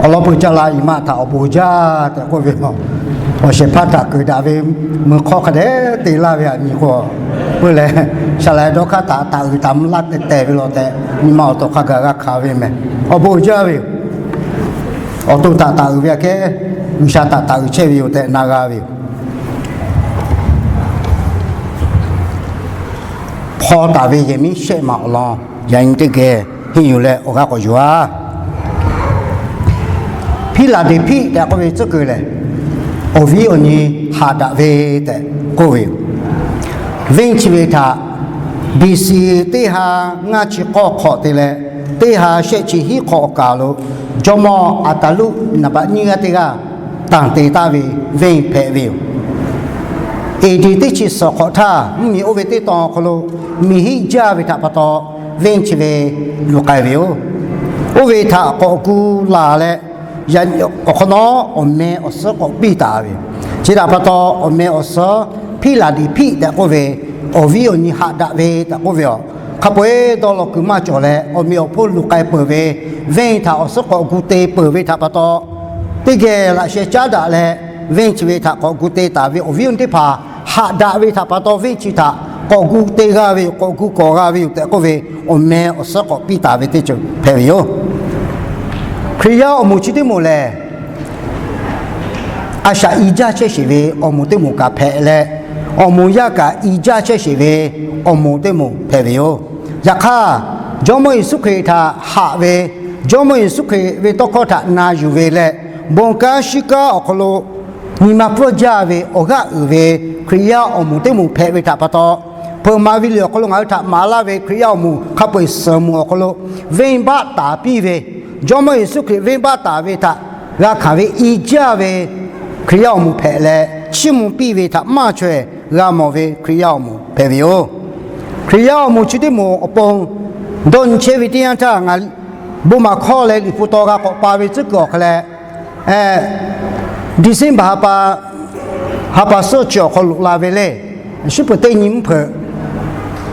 Awˬ lawn peuˬ ca la iˍ maˇ htaꞈ awˬ bon jaˇ tehꞈ k'oˆ ve, awˬ shehˍ hpaˇ htaꞈ keu daꞈ ve meuˇ hk'awˇ hk'a dehꞈ te laˇ ve aꞈ nyi k'o, peuˬ leh, saˍ laꞈ dawˇ hk'aˇ htaꞈ taˍ uiˍ taˍ mvuh laˇ tehˬ tehˬ ve law tehꞈ, nyi ma awˬ to hk'a gaˬ g'a hkanˍ ve meh. Awˬ bon jaˇ ve yoˬ. Awˬ to htaꞈ taˍ uiˍ ve aꞈ kehˉ, G'uiˬsha htaꞈ taˍ uiˍ chehˇ ve yoˬ tehꞈ na g'a ve yoˬ. Hpaw taˍ ve yehˬ miˉ shehˆ ma awˬ lawn yaꞈ nyi teˇ geh henˇ yuˬ leh awˬ g'aˇ k'awꞈ yuˬ-a. Hpiˇlaˍdeˍhpiˆ tehꞈ k'oˆ ve tcuhˉ kuiˬ lehˬ, awˬ viˉ awˬ nyi haꞈ daꞈ ve tehꞈ k'oˆ ve yoˬ. Venˇ chi ve htaꞈ B C teˇ ha ngaˇ chi k'awˇ hk'awꞈ te leh, teˇ ha shehˆ chi hiˉ hk'awꞈ awˬ kaˬ lo jawˇmawˇ Aˍtaˍluˆ naˍ baꞈ nyiˇ g'aˇ teˇ g'aˇ tanˬ te taˍ ve venˇ hpehꞈ ve yoˬ. A D teˇ chi suhˍ hk'awꞈ htaˇ mvuhˇmiˬ oˇ ve teˇ tawn awˬ hk'aw lo miˬ hiˆ jaˇ ve htaꞈ pa taw, venˇ chi ve luˬ k'ai ve yoˬ. Oˇ ve htaꞈ k'awꞈ gu laˬ leh, awˬ hk'awꞈ nawˉ awˬ meh awˬ suhˉ k'awꞈ piˇ taˍ ve yoˬ. Chi htaꞈ pa taw, awˬ meh awˬ suhˉ Hpiˇlaˍdeˍhpiˆ tehꞈ k'oˆ ve, awˬ viˉ awˬ nyi haꞈ daꞈ ve tehꞈ k'oˆ ve yoˬ. Hk'a peu-eˬ dawˇ law kuiˬ maˇ cawˬ leh, awˬ meꞈ awˬ hponˇ luˬ k'ai peuˬ ve, venˇ htaꞈ awˬ suhˉ k'awꞈ gu te peuˬ ve htaꞈ pa taw, teˇ geh laꞈ sheh caˉ daꞈ leh, venˇ chi ve htaꞈ k'awꞈ gu te taˍ ve awˬ viˉ awˬ nyi teˇ hpaˍ haꞈ daꞈ ve htaꞈ pa taw, venˇ chi htaꞈ k'awꞈ gu te g'a ve yoˬ, k'awꞈ gu kawꞈ g'a ve yoˬ tehꞈ k'oˆ ve, awˬ meh awˬ suhˉ k'awꞈ piˇ taˍ ve teˇ ceuˬ hpehꞈ ve yoˬ. Hkriꞈ yaˇ awˬ moˍ chi teˇ moˍ lehˬ, a shaꞈ i jaˇ chehˇ sheˍ ve awˬ moˍ teˇ moˍ kaꞈ hpehꞈ leh, awˬ moˍ yaˇ kaꞈ i jaˇ chehˇ sheˍ ve awˬ moˍ teˇ moˍ hpehꞈ ve yoˬ. Yaꞈ hk'aˇ, Jawˇmawˇ Yeˍsuˆ Hkriꞈ htaꞈ haꞈ ve, Jawˇmawˇ Yeˍsuˆ Hkriꞈ ve tawˇ hkawˇ htaꞈ na yuˬ ve leh, bon kanˉ shiˉ kanˉ awˬ hk'aw lo nyi ma pfuhˇ jaˇ ve awˬ g'aˇ uiˍ ve Hkriꞈ yaˇ awˬ moˍ teˇ moˍ hpehꞈ ve htaꞈ pa taw, Peuˬ maˍ ve liꞈ awˬ hk'aw lo ngaˬ hui htaꞈ maˍ laˇ ve Hkriꞈ yaˇ awˬ moˍ hk'a peu-eˬ suhˍ moˍ awˬ hk'aw lo venˇbaˆ taˍ piˇ ve, Jawˇmawˇ Yeˍsuˆ Hkriꞈ venˇbaˆ taˍ ve htaꞈ g'a hkanˍ ve i jaˇ ve Hkriꞈ yaˇ awˬ moˍ hpehꞈ leh, chiˇ mvuh piˇ ve htaꞈ maˇ chaweh g'a mawˬ ve Hkriꞈ yaˇ awˬ moˍ hpehꞈ ve yoˬ. Hkriꞈ yaˇ awˬ moˍ chi teˇ moˍ awˬ pon dawˇ nyi chehˇ ve teˇ yanˇ htaˇ, ngaˬ bon maˍ hkawˇ leh liꞈ hpu taw g'a k'awꞈ pa ve tcuhˉ kuiˬ awˬ hk'a leh, December ha pa, ha pa suhˉ chi awˬ hk'aw loꞈ la ve le. Shuˉ peuˬ teˇ nyi mvuhˇ hpeuꞈ,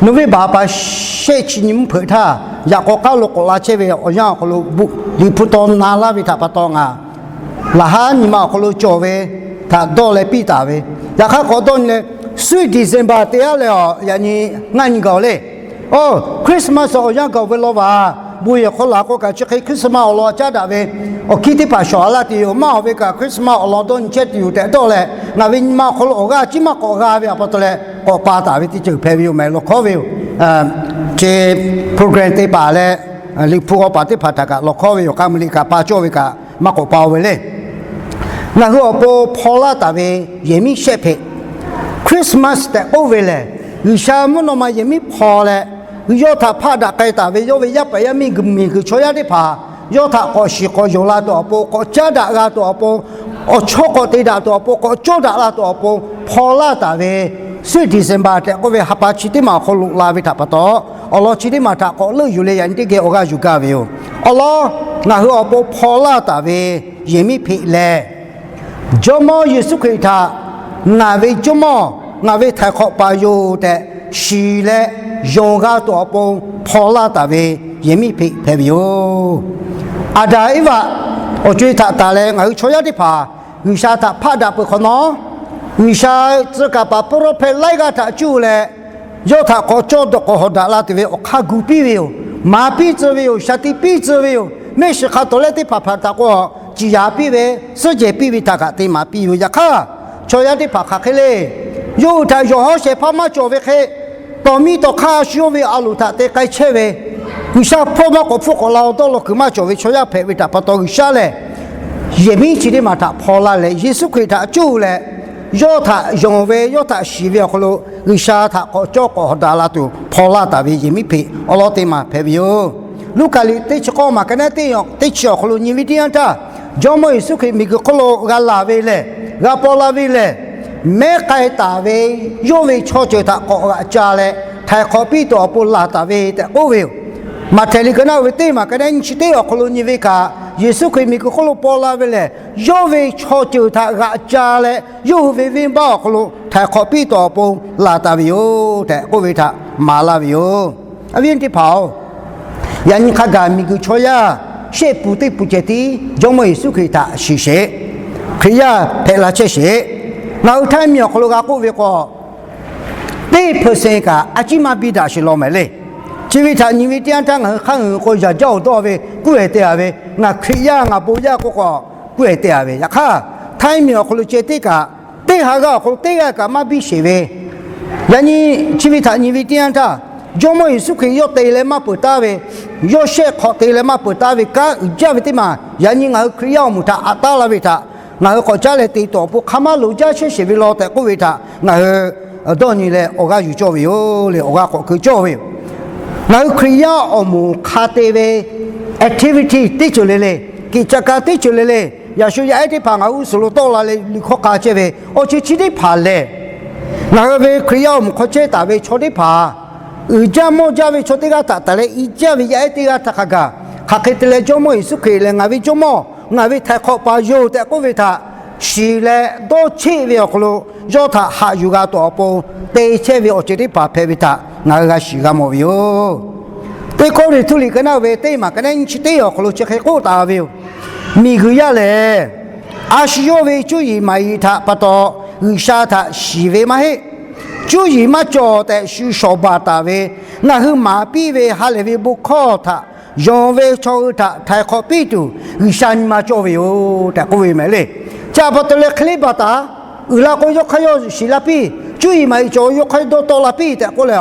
November ha pa shehˆ chi nyi mvuhˇ hpeuꞈ htaˇ, yaꞈ k'aw k'aˉ lo k'awꞈ la chehˇ ve awˬ yanˇ awˬ hk'aw lo liꞈ hpu taw na laˇ ve htaꞈ pa taw ngaˬ laˬ haˉ nyi ma awˬ hk'aw lo cawˬ ve htaꞈ dawˇ leh piˇ taˍ ve. Yaꞈ hk'aˇ k'awꞈ dawˇ nyi leh, sweet December te aˉ leh, yaꞈ nyi ngaˇ nyi gaˬ-oˬ le. Oˇ Christmas awˬ yanˇ gaˬ ve law vaˬ, bon yehˬ hk'aw laˬ k'o kaꞈ chi hk'e Christmas awˬ lawn caˉ daꞈ ve awˬ hkiˇ teˇ hpaˍ shawˍ a laˇ tuˬ yoˬ. Maˇ awˬ ve kaꞈ Christmas awˬ lawn dawˇ nyi chehˇ tuˬ yoˬ tehꞈ dawˇ leh, ngaˬ ve nyi ma awˬ hk'aw lo awˬ g'aˇ chi maˇ k'awꞈ g'a ve awˬ pa taw leh k'awꞈ pa taˍ ve teˇ ceuˬ hpehꞈ ve yoˬ mehˍ. Lawˬ hkawˉ ve yoˬ. Chi program te paˍ leh liꞈ hpu k'awꞈ paˍ teˇ hpaˍ htaꞈ kaꞈ lawˬ hkawˉ ve yoˬ. K'a meuꞈ liꞈ kaꞈ pa cawˇ ve kaꞈ maˇ k'awꞈ pa-o ve le. Ngaˬ hui awˬ pon hpaw laˇ taˍ ve yehˬ miˉ shehˆ hpeꞈ, Christmas tehꞈ k'oˆ ve lehˬ, G'uiˬsha mvuhˇ naw ma yehˬ miˉ hpaw leh, yawˇ htaꞈ hpaˆ daꞈ k'ai taˍ ve yawˇ ve yaˇ paˍ yaˇ miˇ miˬguiˬ chaw yaˇ teˇ hpaˍ yawˇ htaꞈ k'awꞈ shiˍ k'awꞈ yonˍ la tuˬ awˬ pon, k'awꞈ caˉ daꞈ g'a tuˬ awˬ pon, awˬ chawˇ k'awꞈ te daꞈ tuˬ awˬ pon, k'awꞈ cawˇ daꞈ la tuˬ awˬ pon hpaw laˇ taˍ ve, sweet December tehꞈ k'oˆ ve ha pa chi teˇ maˬ awˬ hk'aw loꞈ la ve htaꞈ pa taw, awˬ lawn chi teˇ maˬ htaꞈ k'awꞈ leuˆ yuˬ leh yaꞈ nyi teˇ geh awˬ g'aˇ yuˬ gaˇ ve yoˬ. Awˬ lawn ngaˬ hui awˬ pon hpaw laˇ taˍ ve yehˬ miˉ hpeꞈ lehˬ, Jawˇmawˇ Yeˍsuˆ Hkriꞈ htaꞈ ngaˬ ve Jawˇmawˇ, ngaˬ ve htaiˍ hk'awꞈ paˍ yoˬ tehꞈ shiˍ leh yonˍ g'a tuˬ awˬ pon hpaw laˇ taˍ ve yehˬ miˉ hpeꞈ hpehꞈ ve yoˬ. Aˍdanˍ Eˇvaꞈ awˬ co-e htaꞈ tanˬ leh ngaˬ hui chaw yaˇ teˇ hpaˍ G'uiˬsha htaꞈ hpaˆ daꞈ peuˬ hk'awꞈ nawˉ, G'uiˬsha tcuh kaˍ paˍ prophet laiˉ g'aˇ htaꞈ cuˇ leh, yawˇ htaꞈ k'awꞈ cawˇ dawꞈ k'awꞈ hawꞈ daꞈ la tuˬ ve awˬ hk'aˇ gu piˇ ve yoˬ. Maˍ piˇ tcuh ve yoˬ. Shaˍ tiꞈ piˇ tcuh ve yoˬ. Mehˆ shiˍ hk'a tawˍ leh teˇ hpaˍ hpaˍ htaꞈ k'o, ciˍ yanˍ piˇ ve, suhˉ jehˬ piˇ ve htaꞈ kaꞈ te maˍ piˇ ve yoˬ. Yaꞈ hk'aˇ, chaw yaˇ teˇ hpaˍ hk'aˬ hk'e le, yawˇ hui htaꞈ yawˬ hawˉ shehˍ hpaˇ maˇ cawˬ ve hk'e, tawˍ miˇ tawˍ hk'aˇ shu yawˇ ve a loˍ htaꞈ te k'ai chehˇ ve, G'uiˬsha hpawˇ maˇ k'awꞈ hpfuhˆ k'awꞈ la-o dawˇ law kuiˬ maˇ cawˬ ve chaw yaˇ hpehꞈ ve htaꞈ pa taw G'uiˬsha lehˬ, yehˬ miˉ chi teˇ maˬ htaꞈ hpaw laˇ leh Yeˍsuˆ Hkriꞈ htaꞈ cuˇ leh, yawˇ htaꞈ yonˍ ve, yawˇ htaꞈ shiˍ ve awˬ hk'aw lo G'uiˬsha htaꞈ k'awꞈ cawˇ k'awꞈ hawꞈ daꞈ la tuˬ hpaw laˇ taˍ ve yehˬ miˉ hpeꞈ awˬ lawn teˇ maˬ hpehꞈ ve yoˬ. Luˉkaꞈ liꞈ teˇ chi k'awˇ maˬ ka naˉ teˇ chi awˬ hk'aw lo nyi ve teˇ yanˇ htaˇ, Jawˇmawˇ Yeˍsuˆ Hkriꞈ miˬguiˬ hk'oˆ lo g'a laˬ ve lehˬ, g'a paw la ve lehˬ, mehˉ k'ai taˍ ve yawˇ ve chaw ceuˬ htaꞈ k'awꞈ g'aꞈ ca leh htaiˍ hk'awꞈ piˇ tuˬ awˬ pon laˬ taˍ ve tehꞈ k'oˆ ve yoˬ. Maꞈhtehˍ liꞈ ka naˉ ve teˇ maˬ ka naˉ nyi chi teˇ awˬ hk'aw lo nyi ve kaꞈ, Yeˍsuˆ Hkriꞈ miˬguiˬ hk'oˆ lo paw la ve lehˬ, yawˇ ve chaw ceuˬ htaꞈ g'aꞈ ca leh yawˇ hui ve venˇbaˆ awˬ hk'aw lo htaiˍ hk'awꞈ piˇ tuˬ awˬ pon laˬ taˍ ve yoˬ tehꞈ k'oˆ ve htaꞈ maˍ laˇ ve yoˬ. Awˬ viˉ teˇ hpaˍ-oˬ, yaꞈ nyi hk'a gaˬ miˬguiˬ chaw yaˇ shehˆ pun teˇ pun ceh tiˉ Jawˇmawˇ Yeˍsuˆ Hkriꞈ htaꞈ shiˍ sheˍ. Hkriꞈ yaˇ hpehꞈ la chehˇ sheˍ. Ngaˬ hui htaiˇ miˬ awˬ hk'aw lo g'a k'oˆ ve k'o, teˇ hpeuꞈ shehˍ kaꞈ a ciˉ maˇ biˇ daꞈ sheˍ law mehˍ le. Chi ve htaꞈ nyi ve teˇ yanˇ htaˇ ngaˬ hui hk'aˇ ngaˬ hui k'o yaꞈ jaˇ awˬ dawˇ ve kuˇ ehˍ te a ve, ngaˬ Hkriꞈ yaˇ ngaˬ bon yaˇ k'oˆ k'o kuˇ ehˍ te a ve. Yaꞈ hk'aˇ, htaiˇ miˬ awˬ hk'aw lo ceh tiˉ kaꞈ, teˇ ha g'aˇ awˬ hk'aw lo teˇ g'aˇ kaꞈ maˇ biˇ sheˍ ve, yaꞈ nyi chi ve htaꞈ nyi ve teˇ yanˇ htaˇ, Jawˇmawˇ Yeˍsuˆ Hkriꞈ yawˇ te leh maˇ peuˬ taˉ ve, yawˇ shehˆ hk'awꞈ te leh maˇ peuˬ taˉ ve kanˉ uiˍ jaˇ ve teˇ maˬ yaꞈ nyi ngaˬ hui Hkriꞈ yaˇ awˬ moˍ htaꞈ aꞈ taˉ la ve htaꞈ ngaˬ hui k'awꞈ caˉ leh te tuˬ awˬ pon hk'a maˇ loˍ jaˇ chehˇ sheˍ ve law tehꞈ k'oˆ ve htaꞈ ngaˬ hui dawˇ nyi leh awˬ g'aˇ yuˬ cawˇ ve yoˬ le, awˬ g'aˇ k'awꞈ keu cawˇ ve yoˬ. Ngaˬ hui Hkriꞈ yaˇ awˬ moˍ hk'a te ve activity teˇ ceuˬ le le, กิจการ teˇ ceuˬ le le, yaꞈ shu yaˇ ehˉ teˇ hpaˍ ngaˬ hui g'uˇ suhˍ lo tawˆ la leh liꞈ hkawˇ k'a chehˇ ve awˬ ceuˬ chi teˇ hpaˍ lehˬ, ngaˬ hui ve Hkriꞈ yaˇ awˬ moˍ hk'aw chehˇ taˍ ve chaw teˇ hpaˍ uiˍ jaˇ mawˇ jaˇ ve chaw teˇ g'aˇ htaꞈ taˍ leh i jaˇ ve yaˇ ehˉ teˇ g'aˇ htaꞈ hk'a gaˬ hk'aˬ hk'e te leh Jawˇmawˇ Yeˍsuˆ Hkriꞈ lehˬ ngaˬ ve Jawˇmawˇ, ngaˬ ve htaiˍ hk'awꞈ pa yoˬ tehꞈ k'oˆ ve htaꞈ shiˍ leh dawˇ cheˆ ve awˬ hk'aw lo yawˇ htaꞈ haꞈ yuˬ g'a tuˬ awˬ pon te chehˇ ve awˬ ceuˬ teˇ hpaˍ hpehꞈ ve htaꞈ ngaˬ hui g'a shiˍ g'a mawˬ ve yoˬ. Teˇ Kawˇrenˍhtuˆ liꞈ ka naˆ ve teˇ maˬ ka naˆ nyiˇ chi teˇ awˬ hk'aw lo chi hk'e k'oˆ taˍ ve yoˬ. Miˬguiˬ yaˇ lehˬ, a shu yawˇ ve cuˇ yiˍ maˍ yiˍ htaꞈ pa taw G'uiˬsha htaꞈ shiˍ ve maˇ heˆ. Cuˇ yiˍ maˇ cawˬ tehꞈ shu shawˍ baˬ taˍ ve, ngaˬ hui maˍ piˇ ve ha lehˬ ve bon hkawˇ htaꞈ yonˍ ve chaw hui htaꞈ htaiˍ hk'awꞈ piˇ tuˬ G'uiˬsha nyi ma cawˇ ve yoˬ tehꞈ k'oˆ ve mehˍ le. Chi pa taw leh hk'e le baˬ taˍ, uiˍ la k'o yawˇ hk'aˇ yawˇ shiˍ la piˇ, cuˇ yiˍ maˍ yiˍ cawˬ yawˇ hk'aˇ yawˇ dawˇ tawˆ la piˇ tehꞈ k'oˆ leh a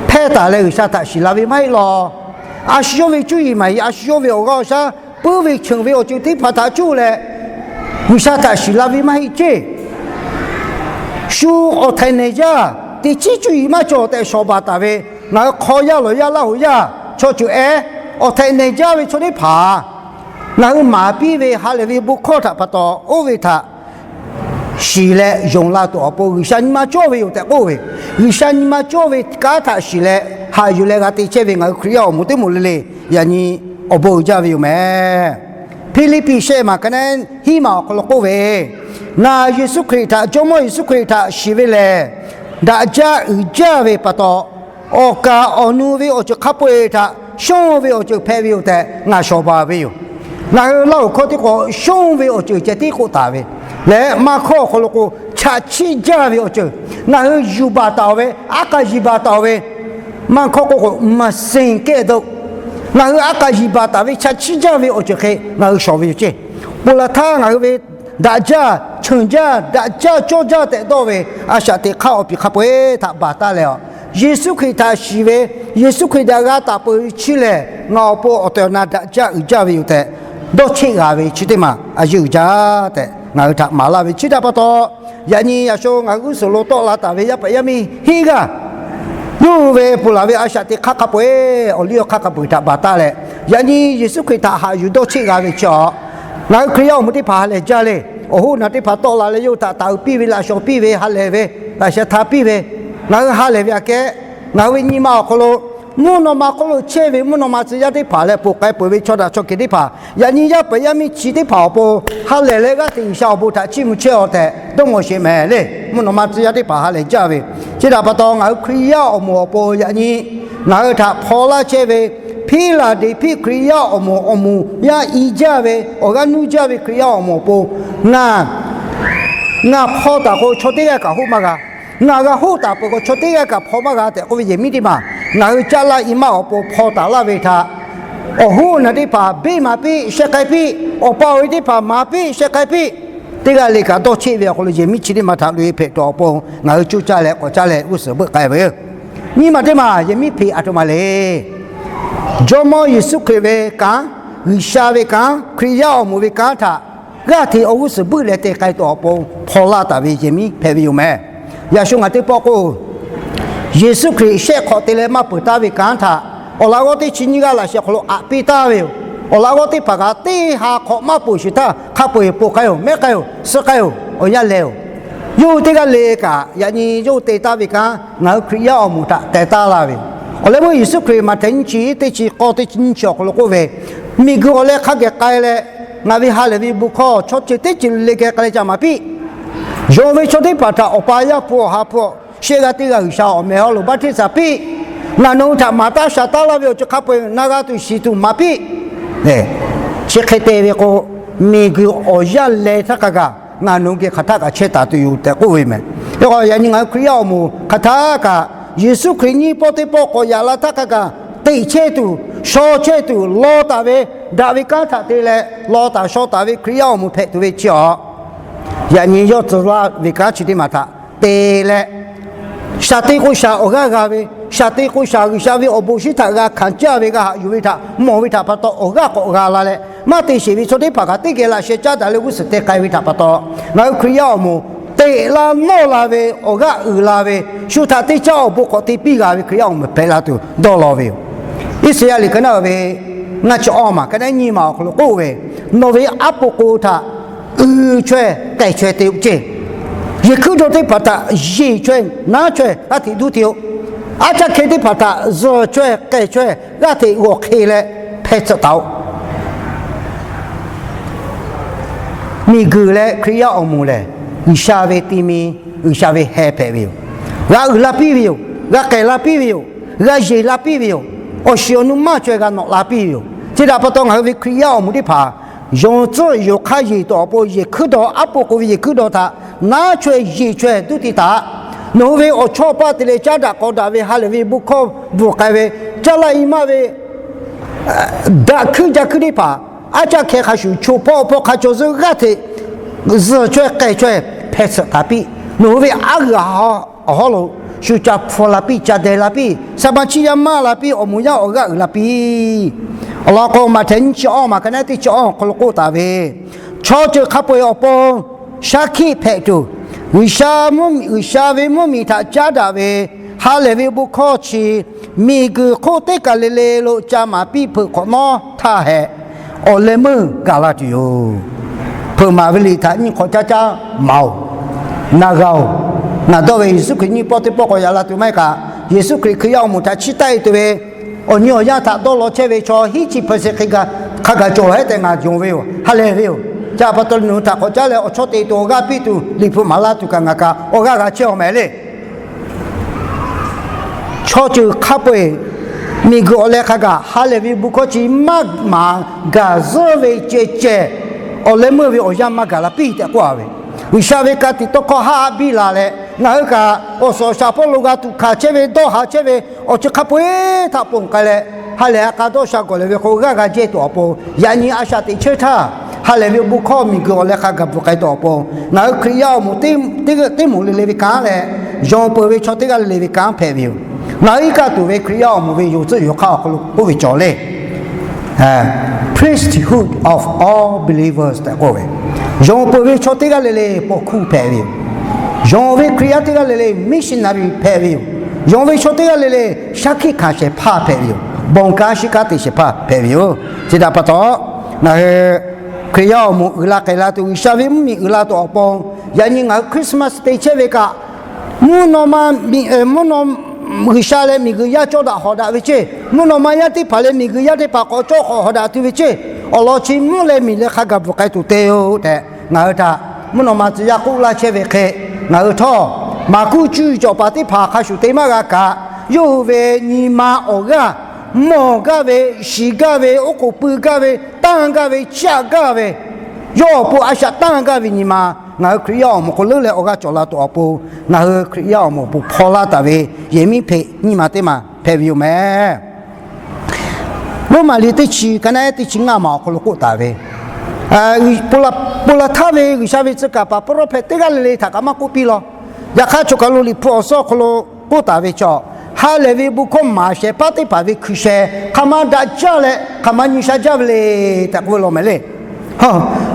hpehˇ taˍ leh G'uiˬsha htaꞈ shiˍ la ve maˇ heˆ law. A shu yawˇ ve cuˇ yiˍ maˍ yiˍ, a shu yawˇ ve awˬ g'aˇ awˬ shaˉ, puiˉ ve cheuˬ ve awˬ ceuˬ teˇ hpaˍ htaꞈ cuˇ leh G'uiˬsha htaꞈ shiˍ la ve maˇ heˆ ceˇ. Shu awˬ htaiˍ nehˬ jaˇ, teꞈ chiˉ cuˇ yiˍ maˇ cawˬ tehꞈ shawˍ baˬ taˍ ve, ngaˬ hui hk'aw yaˇ lawˬ yaˇ Laˇ huˍ yaˇ chaw ceuˬ ehˉ, awˬ htaiˍ nehˬ jaˇ ve chaw teˇ hpaˍ ngaˬ hui maˍ piˇ ve ha lehˬ ve bon hkawˇ htaꞈ pa taw oˇ ve htaꞈ shiˍ leh yonˍ la tuˬ awˬ pon G'uiˬsha nyi ma cawˇ ve yoˬ tehꞈ k'oˆ ve, G'uiˬsha nyi ma cawˇ ve kanˉ htaꞈ shiˍ leh haꞈ yuˬ leh g'a te chehˇ ve ngaˬ hui Hkriꞈ yaˇ awˬ moˍ teˇ moˍ le le, yaꞈ nyi awˬ bon uiˍ jaˇ ve yoˬ mehˍ. Hpiˇliˇpiˆ shehˆ maˬ ka naˆ hiˉ maˬ awˬ hk'aw lo k'oˆ ve, Ngaˬ Yeˍsuˆ Hkriꞈ htaꞈ, Jawˇmawˇ Yeˍsuˆ Hkriꞈ htaꞈ shiˍ ve lehˬ, daꞈ jaˇ uiˍ jaˇ ve pa taw, awˬ kaˍ awˬ nu ve awˬ ceuˬ hk'a peu-eˬ htaꞈ shonˇ ve awˬ ceuˬ hpehꞈ ve yoˬ tehꞈ ngaˬ shawˍ baˬ ve yoˬ. Ngaˬ hui Laˇ huˍ hkawˇ teˇ k'o shonˇ ve awˬ ceuˬ ceh tiˉ k'oˆ taˍ ve leh, Manˇ hkawˇ awˬ hk'aw lo k'o chaꞈ chiˆ jaˇ ve awˬ ceuˬ, ngaˬ hui yuˬ baˬ taˍ-oˬ ve, aˉ k'aꞈ yiˍ baˬ taˍ-oˬ ve, Manˇ hkawˇ k'oˆ k'o มะเร็ง kehˉ dawˇ, ngaˬ hui aˉ k'aꞈ yiˍ baˬ taˍ ve chaꞈ chiˆ jaˇ ve awˬ ceuˬ hk'e ngaˬ hui shawˍ ve yoˬ ceˇ. Ponˬ laˬ htaˇ ngaˬ hui ve daꞈ jaˇ cheuˬ jaˇ, daꞈ jaˇ cawˇ jaˇ tehꞈ dawˇ ve a shaꞈ teꞈ hk'aˇ awˬ piˍ hk'a peu-eˬ htaꞈ baˬ taˉ leh, Yeˍsuˆ Hkriꞈ htaꞈ shiˍ ve, Yeˍsuˆ Hkriꞈ htaꞈ g'a taˍ peuˬ ve chi lehˬ, ngaˬ awˬ pon awˬ tehˬ awˬ na daꞈ jaˇ uiˍ jaˇ ve yoˬ tehꞈ dawˇ cheˆ g'a ve chi teˇ maˬ a yeˇ uiˍ jaˇ tehꞈ ngaˬ hui htaꞈ maˍ laˇ ve chi htaꞈ pa taw, yaꞈ nyi yaꞈ sho ngaˬ hui g'uˇ suhˍ lo tawˆ la taˍ ve yaˇ paˍ yaˇ miˇ henˇ g'aˇ yawˇ hui ve ponˬ laˬ ve a shaꞈ teꞈ hk'aˇ hk'a peu-eˬ, awˬ liˇ awˬ hk'aˇ hk'a peu-eˬ htaꞈ baˬ taˉ leh, yaꞈ nyi Yeˍsuˆ Hkriꞈ htaꞈ haꞈ yuˬ dawˇ cheˆ g'a ve chi a, ngaˬ hui Hkriꞈ yaˇ awˬ moˍ teˇ hpaˍ ha lehˬ jaˇ le. Awˬ hoˉ naˬ teˇ hpaˍ tawˆ la leh yawˇ hui htaꞈ taˍ uiˍ piˇ ve, laꞈ shawnˍ piˇ ve, ha lehˬ ve, laꞈ sheh hta piˇ ve, ngaˬ hui ha lehˬ ve aꞈ kehˉ, ngaˬ hui ve nyi ma awˬ hk'aw lo mvuhˇ naw ma hk'oˆ lo chehˇ ve mvuhˇ naw ma tcuh yaˇ teˇ hpaˍ leh poˬ k'ai peuˬ ve chaw daꞈ chaw kehˬ teˇ hpaˍ, yaꞈ nyi yaˇ paˍ yaˇ miˇ chi teˇ hpaˍ awˬ pon ha lehˬ leh g'aˇ hteꞈ G'uiˬsha awˬ bon htaꞈ chiˇ mvuh chehˇ-aˬ tehꞈ dawˇ mawˬ sheˍ mehˍ le. Mvuhˇ naw ma tcuh yaˇ teˇ hpaˍ ha lehˬ jaˇ ve, chi htaꞈ pa taw ngaˬ hui Hkriꞈ yaˇ awˬ moˍ awˬ pon yaꞈ nyi ngaˬ hui htaꞈ hpaw laˇ chehˇ ve, Hpiˇlaˍdeˍhpiˆ Hkriꞈ yaˇ awˬ moˍ awˬ moˍ yaˇ i jaˇ ve, awˬ g'aˇ nuˇ jaˇ ve Hkriꞈ yaˇ awˬ moˍ awˬ pon ngaˬ ngaˬ hpaw taˍ k'o chaw teˇ g'aˇ kaꞈ hoˆ maˇ g'a. Ngaˬ g'a hoˆ taˍ peuˬ k'o chaw teˇ g'aˇ kaꞈ hpaw maˇ g'a tehꞈ k'oˆ ve yehˬ miˉ teˇ maˬ, ngaˬ hui caˆ laˇ i maˇ awˬ pon hpaw taˍ laˇ ve htaꞈ awˬ hoˉ naˬ teˇ hpaˍ beˆ maˍ piˇ sheh k'ai piˇ, awˬ pa awˬ e teˇ hpaˍ maˍ piˇ sheh k'ai piˇ, teˇ g'aˇ le kaꞈ dawˇ cheˆ ve awˬ hk'aw lo yehˬ miˉ chi teˇ maˬ htaꞈ loꞈ-e hpehꞈ tuˬ awˬ pon ngaˬ hui coˇ caˇ leh k'awꞈ caˇ leh g'uˇ suhˍ beuˆ k'ai ve yoˬ. Nyiˇ maˬ teˇ maˬ yehˬ miˉ hpeꞈ aˬ htoꞈ ma le. Jawˇmawˇ Yeˍsuˆ Hkriꞈ ve kanˉ, G'uiˬsha ve kanˉ, Hkriꞈ yaˇ awˬ moˍ ve kanˉ htaꞈ g'aˇ hteꞈ awˬ g'uˇ suhˍ beuˆ leh te k'ai tuˬ awˬ pon hpaw laˇ taˍ ve yehˬ miˉ hpehꞈ ve yoˬ mehˍ. Yaꞈ shu ngaˬ teˇ pawˆ k'o, Yeˍsuˆ Hkriꞈ shehˆ hk'awꞈ te leh maˇ peuˬ taˉ ve kanˉ htaꞈ awˬ laꞈ g'awˇ teˇ chi nyiˇ g'aˇ laꞈ sheh hk'aw lo aꞈ piˇ taˍ ve yoˬ. Awˬ laꞈ g'awˇ teˇ hpaˍ kaꞈ teˇ ha hk'awꞈ maˇ peuˬ sheˍ htaˇ hk'a peu-eˬ poˬ k'ai-oˬ, mehˉ k'ai-oˬ, suh k'ai-oˬ, awˬ yanˇ lehˬ-oˬ. Yawˇ hui teˇ g'aˇ le kaꞈ yaꞈ nyi yawˇ hui te taˍ ve kanˉ ngaˬ hui Hkriꞈ yaˇ awˬ moˍ htaꞈ teh taˍ laˇ ve yoˬ. Awˬ leh meuˇ Yeˍsuˆ Hkriꞈ Maꞈhtehˍ nyiˇ chi teˇ chi k'awˇ teˇ chi nyiˇ chi awˬ hk'aw lo k'oˆ ve, Miˬguiˬ awˬ leh hk'a geh k'ai leh, ngaˬ ve ha lehˬ ve bon hkawˇ chaw ceuˬ teˇ ceuˬ le geh k'ai leh ca maˍ piˇ. Yonˍ ve chaw teˇ hpaˍ htaꞈ Awˬ pa Yaˇ hpu Awˬ ha hpu shehˆ g'aˇ teˇ g'aˇ G'uiˬsha awˬ meh awˬ lo baˆtiˆsaˬ piˇ. Ngaˬ nawˬ hui htaꞈ maˍ taˉ shaˍ taˉ laˇ ve awˬ ceuˬ hk'a peu-eˬ na g'a tuˬ shiˍ tuˬ maˍ piˇ. Chi hk'e te ve k'o, miˬguiˬ awˬ yanˇ leh htaˇ hk'a gaˬ ngaˬ nawˬ hui geh hk'aˬ htaˆ kaꞈ chehˇ taˍ tuˬ yoˬ tehꞈ k'oˆ ve mehˍ. Yaꞈ nyi ngaˬ hui Hkriꞈ yaˇ awˬ moˍ hk'aˬ htaˆ kaꞈ Yeˍsuˆ Hkriꞈ nyiˇ pawˆ teˇ pawˆ k'awꞈ yaꞈ la htaˇ hk'a gaˬ teꞈ chehˇ tuˬ, shaw chehˇ tuˬ, law taˍ ve, daꞈ ve kanˉ htaꞈ te leh law taˍ shaw taˍ ve Hkriꞈ yaˇ awˬ moˍ hpehꞈ tuˬ ve chi awˬ yaꞈ nyi yawˇ tcuh laˇ ve kanˉ chi teˇ maˬ htaꞈ te leh, shaˍ te k'o shaˍ awˬ g'aˇ g'a ve, shaˍ te k'o shaˍ G'uiˬsha ve awˬ bon shinˉ htaꞈ g'a hkanˍ caˇ ve, g'a haꞈ yuˬ ve htaꞈ mawˬ ve htaꞈ pa taw awˬ g'aˇ k'awꞈ g'a la leh, maˇ te sheˍ ve chaw teˇ hpaˍ kaꞈ teˇ geh laꞈ sheh caˉ daꞈ leh g'uˇ suhˍ te k'ai ve htaꞈ pa taw, ngaˬ hui Hkriꞈ yaˇ awˬ moˍ teꞈ la nawˇ la ve, awˬ g'aˇ uiˍ la ve, shu htaꞈ teˇ caˉ awˬ bon k'awꞈ te piˇ g'a ve Hkriꞈ yaˇ awˬ moˍ hpehꞈ la tuˬ dawˇ law ve yoˬ. Iˉsaˍyaˆ liꞈ ka naˉ ve ngaˇ chi awˇ maˬ ka naˉ nyiˇ maˬ awˬ hk'aw lo k'oˆ ve, Nawˬ ve aˉ po k'o htaꞈ uiˍ chaweh k'ehˬ chaweh te-o ceˇ. Yehˬ hkuiˉ dawˇ teˇ hpaˍ htaꞈ yeˬ chaweh naˉ chaweh g'aˇ hteꞈ duˇ te-o. Aˉ caˆ hkeh teˇ hpaˍ htaꞈ zuhˬ chaweh k'ehˬ chaweh g'aˇ hteꞈ g'awˬ hk'e leh hpeh tsuhꞈ taˍ-o. Miˬguiˬ leh Hkriꞈ yaˇ awˬ moˍ lehˬ, G'uiˬsha ve ti mi, G'uiˬsha ve heh hpehꞈ ve yoˬ. G'a uiˍ la piˇ ve yoˬ. G'a k'ehˬ la piˇ ve yoˬ. G'a yeˬ la piˇ ve yoˬ. Awˬ shiˍ awˬ nu maˇ chaweh g'a nawꞈ la piˇ ve yoˬ. Chi htaꞈ pa taw ngaˬ hui ve Hkriꞈ yaˇ awˬ moˍ teˇ hpaˍ yonˍ tcuhˆ yonˍ hk'aˇ yeˬ tuˬ awˬ pon yehˬ hkuiˉ dawˇ, aˉ po k'o ve yehˬ hkuiˉ dawˇ htaꞈ naˉ chaweh yeˬ chaweh duˇ te taˍ. Nawˬ hui ve awˬ chawˇ paˆ te leh caˉ daꞈ k'aw daꞈ ve ha lehˬ ve bon hkawˇ bvuhꞈ k'ai ve, caˇ laˇ i maˇ ve daꞈ hkuiˇ jaˇ hkuiˇ teˇ hpaˍ, aˉ caˆ hkeh hk'a shuˍ cho hpawˇ awˬ hpawˇ hk'a caw zuhˇ g'aˇ hteꞈ zuhˬ chaweh k'ehˬ chaweh hpeh tsuhꞈ taˍ piˇ. Nawˬ hui ve aˉ g'uiˬ awˬ hawˉ lo shu ca hpu la piˇ, ca deh la piˇ, saˍ maˍ chiˇ yaˇ maˇ la piˇ, awˬ moˍ yaˇ awˬ g'aˇ uiˍ la piˇ. Awˬ lawn k'o, Maꞈhtehˍ nyiˇ chi awˇ maˬ ka naˉ teˇ chi awˇ awˬ hk'aw lo k'oˆ taˍ ve, chaw ceuˬ hk'a peu-eˬ awˬ pon shaˉ hkiˆ hpehꞈ tuˬ, G'uiˬsha mvuhˇmiˬ, G'uiˬsha ve mvuhˇmiˬ htaꞈ caˉ daꞈ ve ha lehˬ ve bon hkawˇ chi miˬguiˬ hk'oˆ teˇ kaˬ le le lo ca maˍ piˇ hpeuꞈ hk'awꞈ nawˉ htaˇ hehꞈ, awˬ leh meuˇ gaˬ la tuˬ yoˬ. Hpeuꞈ maˍ ve liꞈ htaꞈ nyiˇ hk'awꞈ caˇ caˇ maˍ-oˬ, na g'a-oˬ. Ngaˬ dawˇ ve Yeˍsuˆ Hkriꞈ nyiˇ pawˆ teˇ pawˆ k'awꞈ yaꞈ la tuˬ maˇ heˆ kaꞈ, Yeˍsuˆ Hkriꞈ Hkriꞈ yaˇ awˬ moˍ htaꞈ chiˇ taˆ-e tuˬ ve awˬ nyi awˬ yanˇ htaꞈ dawˇ law chehˇ ve chaw hiˉ chi hpeuꞈ sheˍ hk'a gaˬ cawˬ hehˉ tehꞈ ngaˬ yonˍ ve yoˬ. Ha lehˬ ve yoˬ. Chi pa taw nawˬ hui htaꞈ k'awꞈ caˉ leh awˬ chawˇ te tuˬ awˬ g'aˇ piˇ tuˬ liꞈ hpu maˍ laˇ tuˬ kaꞈ ngaˬ kaꞈ awˬ g'aˇ g'a chehˇ-aw mehˍ le. Chaw ceuˬ hk'a peu-eˬ miˬguiˬ awˬ leh hk'a gaˬ ha lehˬ ve bon hkawˇ chi maˇ maˍ gaˬ zuhˆ ve ceh ceh, awˬ leh meuˇ ve awˬ yanˇ maˇ gaˬ la piˇ tehꞈ k'oˆ-a ve, G'uiˬsha ve ka tiꞈ tawˇ hkawˇ haˆ haˆ biˇ la leh, ngaˬ hui kaꞈ awˬ suhˍ awˬ shaˍ hpawˇ lo g'a tuꞈ hkanˍ chehˇ ve, dawˇ haˍ chehˇ ve, awˬ ceuˬ hk'a peu-eˬ htaꞈ ponˬ k'ai leh, ha lehˬ a k'a dawˇ sha gawˬ lehˬ ve k'o g'aˇ g'a jehˇ tuˬ awˬ pon, yaꞈ nyi a shaꞈ teꞈ chehˇ htaˇ, ha lehˬ ve bon hkawˇ miˬguiˬ awˬ leh hk'a gaˬ bvuhꞈ k'ai tuˬ awˬ pon, ngaˬ hui Hkriꞈ yaˇ awˬ moˍ teˇ moˍ le le ve kanˉ leh, yonˍ peuˬ ve chaw teˇ g'aˇ le le ve kanˉ hpehꞈ ve yoˬ. Ngaˬ hui iˉ kaˆ tuˬ ve Hkriꞈ yaˇ awˬ moˍ ve yonˍ tcuhˆ yonˍ hk'aˇ awˬ hk'aw lo k'oˆ ve cawˬ le. Priesthood of all believers tehꞈ k'oˆ ve, yonˍ peuˬ ve chaw teˇ g'aˇ le le paw hkuˇ hpehꞈ ve yoˬ. Yonˍ ve Hkriꞈ yaˇ teˇ g'aˇ le le missionary hpehꞈ ve yoˬ. Yonˍ ve chaw teˇ g'aˇ le le shaˉ hkiˆ hkanˍ shehˍ hpaˇ hpehꞈ ve yoˬ. Bon kanˉ shiˉ kanˉ te shehˍ hpaˇ hpehꞈ ve yoˬ. Chi htaꞈ pa taw, ngaˬ hui Hkriꞈ yaˇ awˬ moˍ uiˍ la k'ai la tuˬ, G'uiˬsha ve mvuhˇmiˬ uiˍ la tuˬ awˬ pon, yaꞈ nyi ngaˬ hui Christmas te chehˇ ve kaꞈ, mvuhˇ naw ma miˬ, mvuhˇ naw, G'uiˬsha leh miˬguiˬ yaˇ cawˇ daꞈ hawꞈ daꞈ ve ceˇ, mvuhˇ naw ma yaˇ teˇ hpaˍ leh miˬguiˬ yaˇ teˇ hpaˍ k'awꞈ cawˇ hawꞈ hawꞈ daꞈ tuˬ ve ceˇ, awˬ lawn chi mvuhˇ leh miˬ leh hk'a gaˬ bvuhꞈ k'ai tuˬ te-o tehꞈ ngaˬ hui htaꞈ mvuhˇ naw ma tcuh yaˇ k'oˆ laˇ chehˇ ve hk'e, ngaˬ hui htawˇ maˍ kuˇ cuˇ yiˍ cawˬ paˍ teˇ hpaˍ hk'a shuˍ te maˇ g'a kaꞈ, yawˇ hui ve nyi ma awˬ g'aˇ mawˬ gaˇ ve, shiˍ gaˇ ve, oˉ k'oˍ pui gaˇ ve, tanˇ gaˇ ve, chiˇ aꞈ gaˇ ve, yawˇ awˬ pon a shaꞈ tanˇ gaˇ ve nyi ma, ngaˬ hui Hkriꞈ yaˇ awˬ moˍ k'o leuˉ leh awˬ g'aˇ cawˬ la tuˬ awˬ pon, ngaˬ hui Hkriꞈ yaˇ awˬ moˍ awˬ pon hpaw laˇ taˍ ve yehˬ miˉ hpeꞈ nyi ma teˇ ma hpehꞈ ve yoˬ mehˍ. Roˉmaꞈ liꞈ teˇ chi ka naˉ teˇ chi ngaˇ maˬ awˬ hk'aw lo k'oˆ taˍ ve, pon la htaˇ ve G'uiˬsha ve tcuh kaˍ paˍ prophet teˇ g'aˇ le le htaꞈ kaꞈ maˇ k'oˆ piˇ law. Yaꞈ hk'aˇ choˬ kaˬ lo Liꞈ hpu awˬ suhˉ awˬ hk'aw lo k'oˆ taˍ ve chaw, ha lehˬ ve bon hkawˇ maˍ shehˍ hpaˇ teˇ hpaˍ ve hkui sheh hk'aˬ ma daꞈ jaˇ leh hk'aˬ ma nyi sha jaˇ ve le tehꞈ k'oˆ ve law mehˍ le.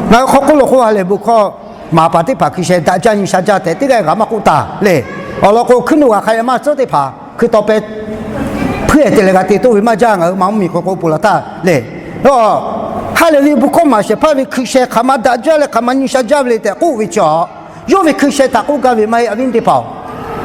Ngaˬ hui hk'aw k'oˆ lo k'o, ha lehˬ bon hkawˇ maˍ paˍ teˇ hpaˍ hkui sheh daꞈ jaˇ nyi sha jaˇ tehꞈ teˇ g'aˇ kaꞈ maˇ k'oˆ taˍ le. Awˬ lawn k'o, hkuiˉ nuˆ g'aꞈ hk'a e maˇ tcuhˉ teˇ hpaˍ hkui taw peh hpuiˇ-ehˍ te leh g'a te toˇ ve maˇ jaˇ. Ngaˬ hui maˇ mvuhˇmiˬ hk'aw k'o ponˬ laˬ htaˇ le. Ha lehˬ ve bon hkawˇ maˍ shehˍ hpaˇ ve hkui sheh hk'aˬ ma daꞈ jaˇ leh hk'aˬ ma nyi sha jaˇ ve le tehꞈ k'oˆ ve chaw, yawˇ ve hkui sheh htaꞈ k'oˆ gaˇ ve maˇ heˆ, awˬ viˉ teˇ hpaˍ-oˬ.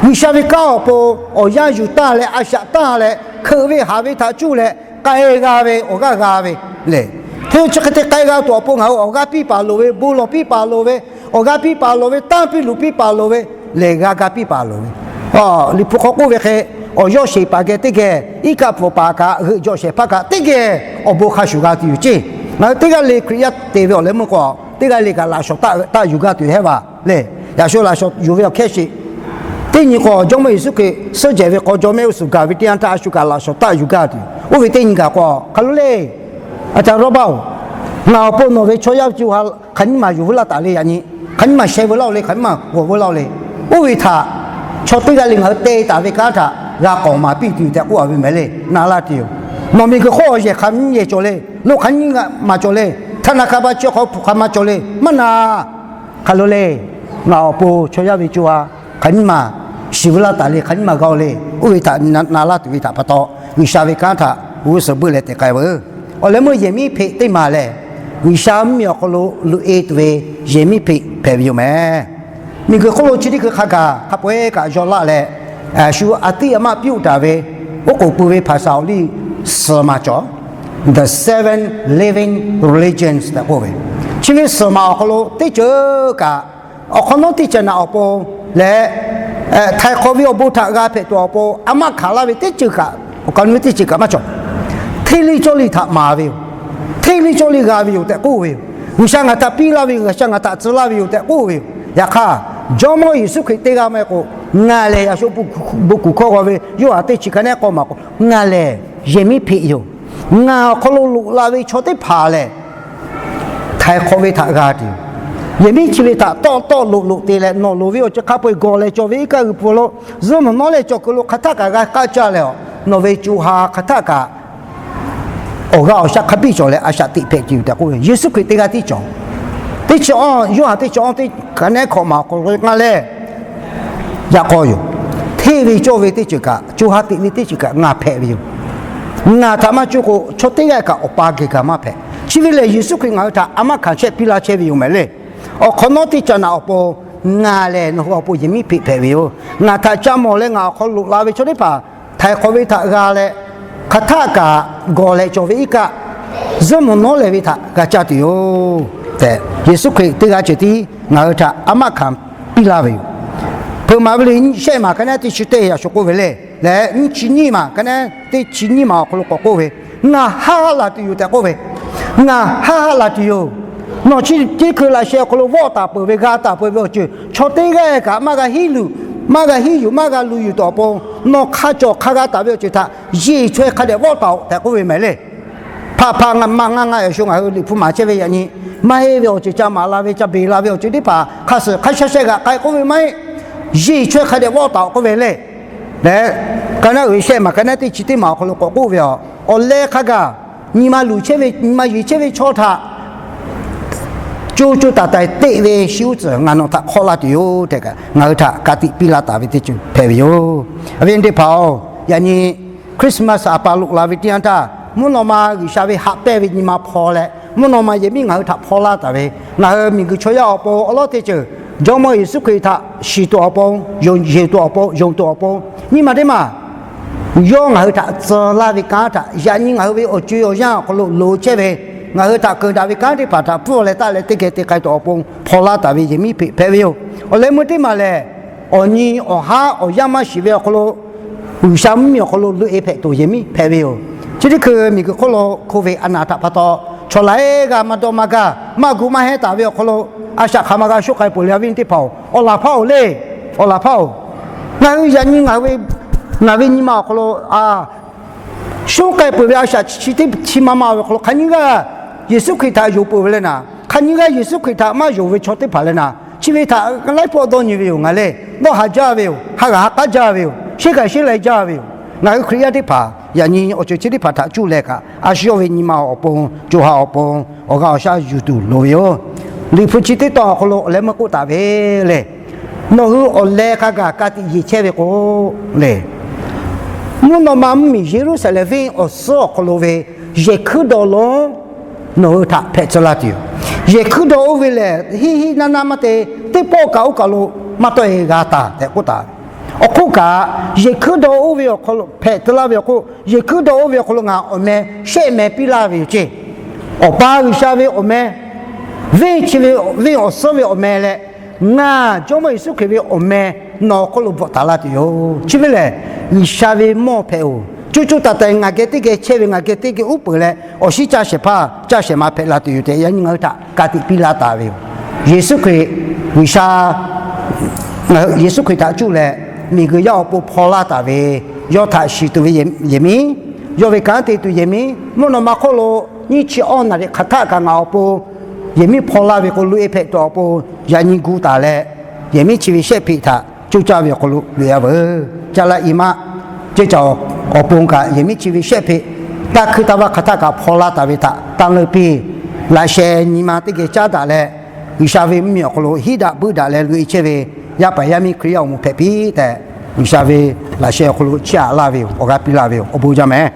G'uiˬsha ve kanˉ awˬ pon awˬ yanˇ yuˬ tanˇ leh a shaꞈ tanˇ leh hkeuꞈ ve haˍ ve htaꞈ cuˇ leh k'ai g'a ve awˬ g'aˇ g'a ve le. Hk'e chi hk'e te k'ai g'a tuˬ awˬ pon ngaˬ hui awˬ g'aˇ piˇ paˍ loˍ ve, bon lawˬ piˇ paˍ loˍ ve, awˬ g'aˇ piˇ paˍ loˍ ve, tanˇ piˇ luˬ piˇ paˍ loˍ ve, lehˬ g'a ga piˇ paˍ loˍ ve. Liꞈ hpu hk'aw k'oˆ ve hk'e, awˬ yawˇ sheˍ paˍ geh teˇ geh iˉ kaˆ pfuhˍ paˍ kaꞈ g'euꞈ jawꞈ shehˍ hpaˇ kaꞈ teˇ geh awˬ bon hk'a shuˍ g'a tuˬ yoˬ ceˇ. Ngaˬ hui teˇ g'aˇ le Hkriꞈ yaˇ te ve awˬ leh meuˇ k'o, teˇ g'aˇ le kaꞈ laꞈ shawnˍ taˆ taˆ yuˬ gaˇ tuˬ hehˉ va le. Yaꞈ shu laꞈ shawnˍ yuˬ ve awˬ hkehˇ sheˍ. Teˇ nyi k'o, Jawˇmawˇ Yeˍsuˆ Hkriꞈ suhˉ jehˬ ve k'aw jaw mehˆ g'uˇ suhˍ gaˬ ve teˇ yanˇ htaˇ, a shu kaꞈ laꞈ shawnˍ taˆ yuˬ gaˇ tuˬ. Oˇ ve teˇ nyi kaꞈ k'o, hk'a lo le, a ca rawˇ baˇ oˬ, ngaˬ awˬ pon nawˬ ve chaw yaˇ co ha hk'aˬ nyiˇ maˬ yuˬ veu laˇ taˍ le. Yaꞈ nyi hk'aˬ nyiˇ maˬ sheh veu laˇ-oˬ le, hk'aˬ nyiˇ maˬ g'awˬ veu laˇ-oˬ le. Oˇ ve htaꞈ chaw teˇ g'aˇ le ngaˬ hui te taˍ ve kanˉ htaꞈ g'a k'awꞈ maˍ piˇ tuˬ tehꞈ k'oˆ a ve mehˍ le. Na laˇ tuˬ yoˬ. Nawˬ miˬguiˬ hk'oˆ awˬ yehˬ hk'aˬ nyiˇ yehˬ cawˬ le. Lo hk'aˬ nyiˇ maˬ cawˬ le. Htaˇ na hk'a ba chi hk'aw hpu hk'aˬ ma cawˬ le. Maˇ na. Hk'a lo le, ngaˬ awˬ pon chaw yaˇ ve co ha hk'aˬ nyiˇ maˬ shiˍ veu laˇ taˍ le, hk'aˬ nyiˇ maˬ g'a-oˬ le. Oˇ ve htaꞈ na laˇ tuˬ ve htaꞈ pa taw, G'uiˬsha ve kanˉ htaꞈ g'uˇ suhˍ beuˆ leh teꞈ k'ai veuˬ. Awˬ leh meuˇ yehˬ miˉ hpeꞈ teˇ maˬ lehˬ, G'uiˬsha mvuhˇmiˬ awˬ hk'aw lo luꞈ e tuˬ ve yehˬ miˉ hpeꞈ hpehꞈ ve yoˬ mehˍ. Miˬguiˬ hk'oˆ lo chi teˇ hkui hk'a gaˬ hk'a peu-eˬ kaꞈ yaw laˆ leh, a shu a tiˉ a maˆ piˇ-oˆ taˍ ve, oˉ k'oˍ pui ve hpaˍ saˍ awˬ liˇ suhˍ maˬ cawˬ, the seven living religions tehꞈ k'oˆ ve, chi ve suhˍ maˬ awˬ hk'aw lo teˇ ceuˬ kaꞈ, awˬ hk'awꞈ nawˉ teˇ ceuˬ naꞈ awˬ pon leh, htaiˍ hk'awꞈ ve awˬ bon htaꞈ g'a hpehꞈ tuˬ awˬ pon a maˆ hkanˍ laˇ ve teˇ ceuˬ kaꞈ, awˬ ka nu ve teˇ ceuˬ kaꞈ maˇ cawˬ. Hteˇ liˇ cawˇ liˇ htaꞈ maˍ ve yoˬ. Hteˇ liˇ cawˇ liˇ g'a ve yoˬ tehꞈ k'oˆ ve yoˬ. G'uiˬsha ngaˬ htaꞈ piˇ laˇ ve, G'uiˬsha ngaˬ htaꞈ tcuh laˇ ve yoˬ tehꞈ k'oˆ ve yoˬ. Yaꞈ hk'aˇ, Jawˇmawˇ Yeˍsuˆ Hkriꞈ teˇ g'aˇ maˇ heˆ k'o, ngaˬ lehˬ yaꞈ shu bon kuˬ hkawˇ g'aw ve Yoˇhanˬ teˇ chi hkanˇ nehˉ k'awˇ maˬ k'o, ngaˬ lehˬ yehˬ miˉ hpeꞈ yoˬ. Ngaˬ awˬ hk'aw lo loꞈ la ve chaw teˇ hpaˍ lehˬ, htaiˍ hk'awꞈ ve htaꞈ g'a tuˬ yoˬ. Yehˬ miˉ chi ve htaꞈ tawˆ tawˆ loꞈ loꞈ te leh nawˬ loˍ ve awˬ ceuˬ hk'a peu-eˬ gawˬ leh cawˬ ve iˉ kaˆ g'uiˬ pfuhˍ lo, zuhˆ mvuhˬ nawˉ leh cawˬ kuiˬ lo hk'aˬ htaˆ kaꞈ g'a k'aˆ caˇ leh, nawˬ ve co ha hk'aˬ htaˆ kaꞈ awˬ g'aˇ awˬ shaˉ hk'a biˇ cawˬ leh a shaꞈ teꞈ hpehꞈ tuˬ yoˬ tehꞈ k'oˆ ve. Yeˍsuˆ Hkriꞈ teˇ g'aˇ tiˉ cawˬ. Teˇ chi awˇ, Yoˇhanˬ teˇ chi awˇ teˇ hkanˇ nehˉ hkawꞈ maˬ awˬ hk'aw lo ngaˇ lehˬ, yaꞈ k'aw yoˬ. Hteˇ ve cawˇ ve teˇ ceuˬ kaꞈ, co ha teꞈ ve teˇ ceuˬ kaꞈ ngaˬ hpehꞈ ve yoˬ. Ngaˬ htaꞈ maˇ cuˇ k'o, chaw teˇ g'aˇ kaꞈ Awˬ pa geh gaˬ maˇ hpehꞈ. Chi ve lehˬ, Yeˍsuˆ Hkriꞈ ngaˬ hui htaꞈ a maˆ hkanˍ chehˇ piˇ laˇ chehˇ ve yoˬ mehˍ le. Awˬ hk'awꞈ nawˉ teˇ caꞈ naꞈ awˬ pon, ngaˬ lehˬ nawˬ hui awˬ pon yehˬ miˉ hpeꞈ hpehꞈ ve yoˬ. Ngaˬ htaꞈ ca mawˬ leh ngaˬ awˬ hk'aw lo loꞈ la ve chaw teˇ hpaˍ htaiˍ hk'awꞈ ve htaꞈ g'a leh, hk'aˬ htaˆ kaꞈ gawˬ leh cawˬ ve iˉ kaˆ, zuhˆ mvuhˬ nawˉ leh ve htaꞈ g'a caˇ tuˬ yoˬ tehꞈ, Yeˍsuˆ Hkriꞈ teˇ g'aˇ ceuˬ tiˉ ngaˬ hui htaꞈ a maˆ hkanˍ piˇ laˇ ve yoˬ. Hpeuꞈ maˍ ve le, shehˆ maˬ hkanˇ nehˉ teˇ chi teˇ yaꞈ shuˍ k'oˆ ve le, leh nyiˇ chi nyiˇ maˬ hkanˇ nehˉ teˇ chi nyiˇ maˬ awˬ hk'aw lo k'awꞈ k'oˆ ve, ngaˬ haˆ haˆ laˬ tuˬ yoˬ tehꞈ k'oˆ ve, ngaˬ haˆ haˆ laˬ tuˬ yoˬ. Nawˬ chi teˇ hkui laꞈ sheh awˬ hk'aw lo vawˆ taˍ peuˬ ve, g'a taˍ peuˬ ve awˬ ceuˬ chaw teˇ g'aˇ kaꞈ maˇ g'a hiˉ luˬ, maˇ g'a hiˉ yuˬ, maˇ g'a luˬ yuˬ tuˬ awˬ pon, nawˬ hk'a cawˬ hk'a g'a taˍ ve awˬ ceuˬ htaꞈ yeˬ chaweh hk'a dehꞈ vawˆ taˍ-oꞈ tehꞈ k'oˆ ve mehˍ le. Hpaꞈ hpaꞈ ngaˬ maꞈ ngaˇ ngaˇ yaꞈ shu ngaˬ hui Liꞈ hpu maˍ chehˇ ve yaꞈ nyi, maˇ heˆ ve awˬ ceuˬ ca maˍ la ve, ca beˬ la ve awˬ ceuˬ teˇ hpaˍ hk'a suhˍ hk'a shaˉ shaˉ g'aꞈ k'ai k'oˆ ve maˇ heˆ. Yeˬ chaweh hk'a dehꞈ vawˆ taˍ-oꞈ k'oˆ ve le. Leh ka naˉ uiˍ ve shehˆ maˬ hkanˇ nehˉ teˇ chi teˇ maˬ awˬ hk'aw lo k'awꞈ k'oˆ ve, awˬ leh hk'a gaˬ nyi ma luˬ chehˇ ve, nyi ma yeˬ chehˇ ve chaw htaꞈ co co taiˍ taiˍ teˆ ve shu tcuhˍ ngaˬ nawˬ htaꞈ hk'awˆ laˇ tuˬ yoˬ tehꞈ kaꞈ, ngaˬ hui htaꞈ ka tiꞈ piˇ laˇ taˍ ve teˇ ceuˬ hpehꞈ ve yoˬ. Awˬ viˉ teˇ hpaˍ-oˬ, yaꞈ nyi Christmas a pa loꞈ la ve teˇ yanˇ htaˇ, mvuhˇ naw ma G'uiˬsha ve haꞈ pehnˇ ve nyi ma hpaw leh, mvuhˇ naw ma yehˬ miˉ ngaˬ hui htaꞈ hpaw laˇ taˍ ve, ngaˬ hui miˬguiˬ chaw yaˇ awˬ pon awˬ lawˉ teˇ ceuˬ, Jawˇmawˇ Yeˍsuˆ Hkriꞈ htaꞈ shiˍ tuˬ awˬ pon, yonˍ yeˬ tuˬ awˬ pon, yonˍ tuˬ awˬ pon, nyiˇ ma teˇ maˬ yawˇ ngaˬ hui htaꞈ tcuh laˇ ve kanˉ htaꞈ yaꞈ nyi ngaˬ hui ve awˬ co awˬ yanˇ awˬ hk'aw lo loˍ chehˇ ve, ngaˬ hui htaꞈ keunˍ daꞈ ve kanˉ teˇ hpaˍ htaꞈ pfuhˇ leh taˆ leh teˇ geh te k'ai tuˬ awˬ pon hpaw laˇ taˍ ve yehˬ miˉ hpeꞈ hpehꞈ ve yoˬ. Awˬ leh meuˇ teˇ maˬ lehˬ, awˬ nyi awˬ haˉ awˬ yanˇ maˇ shiˍ ve awˬ hk'aw lo, G'uiˬsha mvuhˇmiˬ awˬ hk'aw lo luꞈ e hpehꞈ tuˬ yehˬ miˉ hpehꞈ ve yoˬ. Chi teˇ hkui miˬguiˬ hk'oˆ lo hko ve a naˍ htaꞈ pa taw, chaw laiˉ g'aˇ maˇ dawˇ maˇ gaˇ, maˇ gu maˇ hehnˇ taˍ ve awˬ hk'aw lo, a shaꞈ hk'aˬ ma g'a shoˆ k'ai peuˬ le, awˬ viˉ teˇ hpaˍ-oˬ, awˬ laˬ hpaˇ-oˬ le, awˬ laˬ hpaˇ-oˬ. Ngaˬ hui yaꞈ nyi ngaˬ hui ve, ngaˬ ve nyi ma awˬ hk'aw lo, a, shoˆ k'ai peuˬ ve a shaꞈ chi teˇ chi ma ma ve awˬ hk'aw lo hk'aˬ nyiˇ g'aˇ Yeˍsuˆ Hkriꞈ htaꞈ yonˍ peuˬ ve leh naˍ, hk'aˬ nyiˇ g'aˇ Yeˍsuˆ Hkriꞈ htaꞈ maˇ yonˍ ve chaw teˇ hpaˍ leh naˍ, chi ve htaꞈ laiˉ pawˆ dawˇ nyi ve yoˬ. Ngaˬ lehˬ dawˇ haˍ jaˇ ve yoˬ. Haˇ g'aˬ haꞈ k'aˉ jaˇ ve yoˬ. Sheˉ g'aˬ sheˉ lai jaˇ ve yoˬ. Ngaˬ hui Hkriꞈ yaˇ teˇ hpaˍ yaꞈ nyi awˬ ceuˬ chi teˇ hpaˍ htaꞈ cuˇ leh kaꞈ, a shu yawˇ ve nyi ma awˬ pon, co ha awˬ pon, awˬ g'aˇ awˬ shaˉ yuˬ tuˬ loˍ ve yoˬ. Liꞈ hpu chi teˇ tawn awˬ hk'aw lo awˬ leh meuˇ k'oˆ taˍ ve le, nawˬ hui awˬ leh hk'a gaˬ ka tiꞈ yeˬ chehˇ ve k'o le, mvuhˇ naw ma mvuhˇmiˬ Yeˍruˆsaˍlehnˍ venˇ awˬ suhˉ awˬ hk'aw lo ve yehˬ hkuiˉ daw lonˉ nawˬ hui htaꞈ hpehꞈ tcuh laˇ tuˬ yoˬ. Yehˬ hkuiˉ daw oˇ ve lehˬ, hiˆ hiˆ naˇ naˇ maˇ te, teˇ pawˆ kaꞈ oˇ kaˬ lo maˇ tawˆ-e g'a taˍ tehꞈ k'oˆ taˍ. Awˬ hk'oˆ kaꞈ, yehˬ hkuiˉ daw oˇ ve awˬ hk'aw lo hpehꞈ tcuh laˇ ve awˬ hk'oˆ, yehˬ hkuiˉ daw oˇ ve awˬ hk'aw lo ngaˬ awˬ meh shehˆ meh piˇ laˇ ve yoˬ ceˇ. Awˬ pa G'uiˬsha ve awˬ meh, venˇ chi ve, venˇ awˬ suhˉ ve awˬ meh leh, Ngaˬ Jawˇmawˇ Yeˍsuˆ Hkriꞈ ve awˬ meh nawˬ awˬ hk'oˆ lo bvuhꞈ taˍ laˇ tuˬ yoˬ. Chi ve lehˬ, G'uiˬsha ve mawˇ hpehꞈ-oˬ, coˇ coˇ taˍ taˍ ngaˬ geh teˇ geh chehˇ ve, ngaˬ geh teˇ geh uˉ peunˍ leh awˬ shinˉ caˇ shehˍ hpaˇ caˇ shehˍ ma hpehꞈ la tuˬ yoˬ tehꞈ, yaꞈ nyi ngaˬ hui htaꞈ ka tiꞈ piˇ laˇ taˍ ve yoˬ. Yeˍsuˆ Hkriꞈ, G'uiˬsha, Yeˍsuˆ Hkriꞈ htaꞈ cuˇ leh miˬguiˬ yaˇ awˬ pon hpaw laˇ taˍ ve, yawˇ htaꞈ shiˍ tuˬ ve yehˬ miˉ, yawˇ ve kanˉ te tuˬ yehˬ miˉ, mvuhˇ naw ma hk'oˆ lo nyiˇ chi awˇ naˍriˍ hk'aˬ htaˆ kaꞈ ngaˬ awˬ pon yehˬ miˉ hpaw laˇ ve k'o, loꞈ-e hpehꞈ tuˬ awˬ pon yaꞈ nyi gu taˍ leh, yehˬ miˉ chi ve shehˆ hpeꞈ htaꞈ coˇ caˇ ve awˬ hk'aw lo loꞈ-e-a veuˬ. Caˇ laˇ i maˆ, ceˇ caˬ awˬ pon kaꞈ yehˬ miˉ chi ve shehˆ hpeꞈ, taˇ hkuiˇ taˇ vaˇ hk'aˬ htaˆ kaꞈ hpaw laˇ taˍ ve htaꞈ tanˇ leuˇ piˇ. Laꞈ sheh nyi ma teˇ geh caˉ daꞈ leh, G'uiˬsha ve mvuhˇmiˬ awˬ hk'aw lo hiˉ daꞈ buiˇ daꞈ leh loꞈ-e chehˇ ve yaˇ paˍ yaˇ miˇ Hkriꞈ yaˇ awˬ moˍ hpehꞈ piˇ tehꞈ, G'uiˬsha ve laꞈ sheh awˬ hk'aw lo chiˇ aꞈ laˇ ve yoˬ. Awˬ g'aˇ piˇ laˇ ve yoˬ. Awˬ bon jaˇ mehˍ.